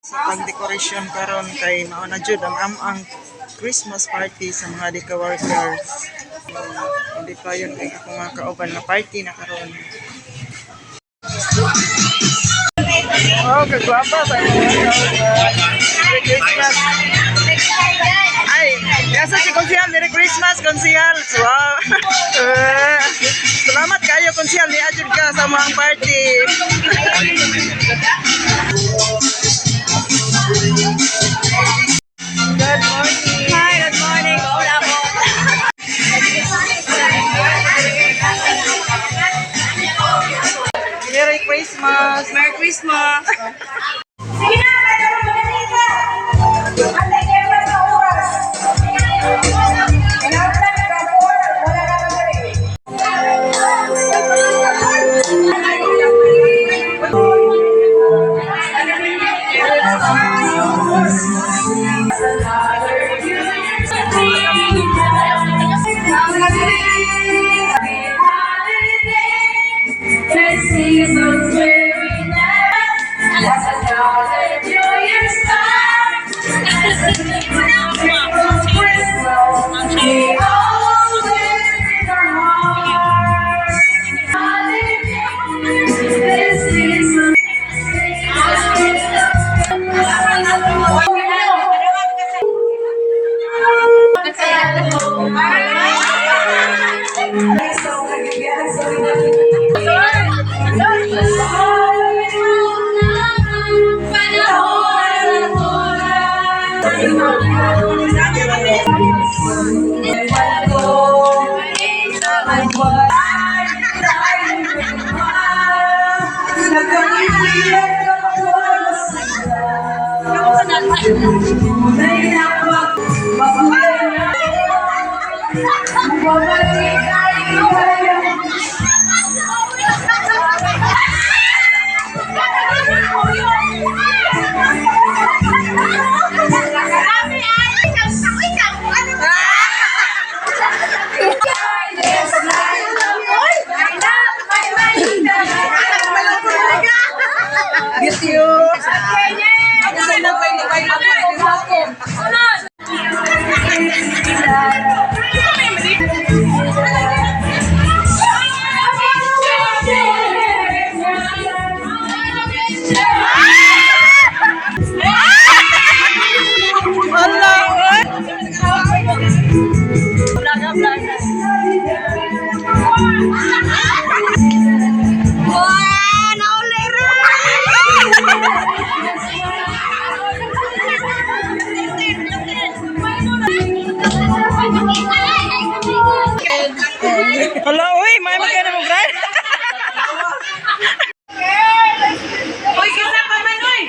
Sa pagdekorasyon karon kay mao na jud ang amang Christmas party sa mga dika workers. Hindi pa yun kay ako mga kauban nga party na karon. Wow, kagwapa sa mga kauban. Merry Christmas. Ay, yasa si Konsihal. Merry Christmas, Konsihal. Wow. Eh, salamat kayo, Konsihal. Niadjud ka sa mga party. Good morning. Hi, good morning. Hola po. Merry Christmas. Merry Christmas. Sige na, kaya mo magaling ka. Ate, kaya pa sa oras. Kinahanglan ka, four. Wala na kang galing. The season's very nice. As another New Year starts. Christmas, we all live in our hearts. This season. Miss you. Allah. Hala, uy, may magkano mo, Brian? Uy, kisa pa man, uy.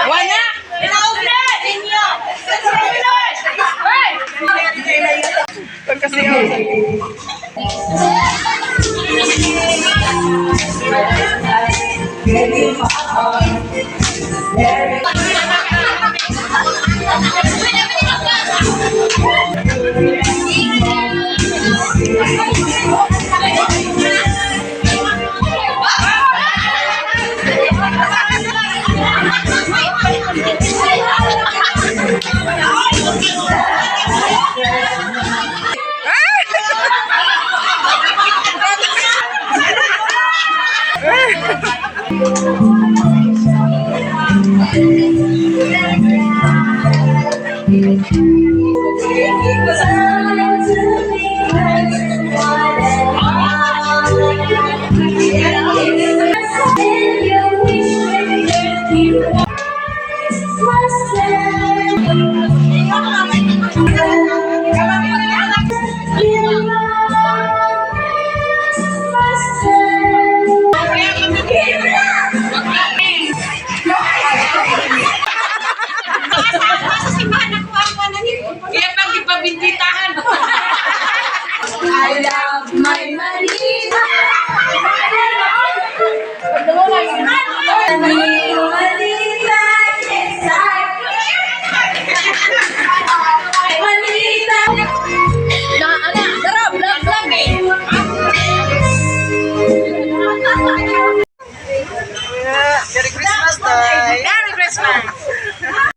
Wala. Inaog na. Inyo. Hey! Pagkasiyaw. Kaya pag ipabinditahan. I love my Manila. Manila, yes, I